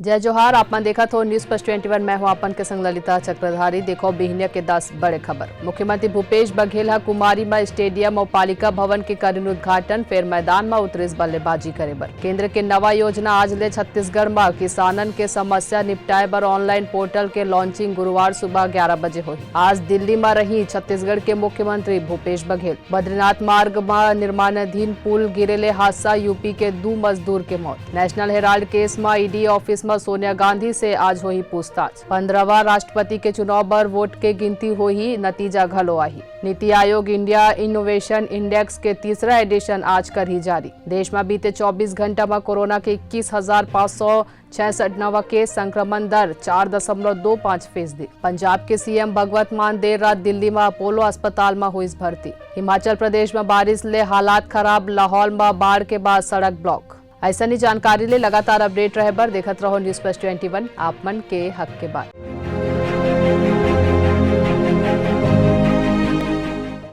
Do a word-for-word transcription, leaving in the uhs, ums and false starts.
जय जोहार, आप मन देखत हो News Plus twenty one, मैं हूं आप मन के संग ललिता चक्रधारी। देखो बिहनिया के दस बड़े खबर। मुख्यमंत्री भूपेश बघेल ह कुमारी म स्टेडियम अउ पालिका भवन के करिन उद्घाटन, फेर मैदान म उतरिस बल्लेबाजी करे बर। केंद्र के नवा योजना, आज ले छत्तीसगढ़ म किसानन के समस्या निपटाए बर online portal के launching गुरुवार सुबह ग्यारह बजे होही। आज दिल्ली म रही छत्तीसगढ़ के मुख्यमंत्री भूपेश बघेल। बद्रीनाथ मार्ग म निर्माणाधीन पुल गिरे ले हादसा, यूपी के दू मजदूर के मौत। National Herald case म ईडी ऑफिस म सोनिया गांधी से आज होही पूछताछ। पंद्रहवां राष्ट्रपति के चुनाव बर वोट के गिनती होही, नतीजा घलो आही। NITI Aayog India Innovation Index के तीसरा edition आज करही जारी। देश म बीते चौबीस घंटा म कोरोना के इक्कीस हजार पाँच सौ छियासठ नवा केस, संक्रमण दर चार दशमलव दो पाँच फीसदी। पंजाब के सीएम भगवत मान देर रात दिल्ली म अपोलो अस्पताल म होइस भर्ती। हिमाचल प्रदेश म बारिश ले हालात खराब, लाहौल म बाढ़ के बाद सड़क block। अइसने जानकारी ले लगातार update रहे बर देखत रहो News Plus twenty one, आप मन के हक के बात।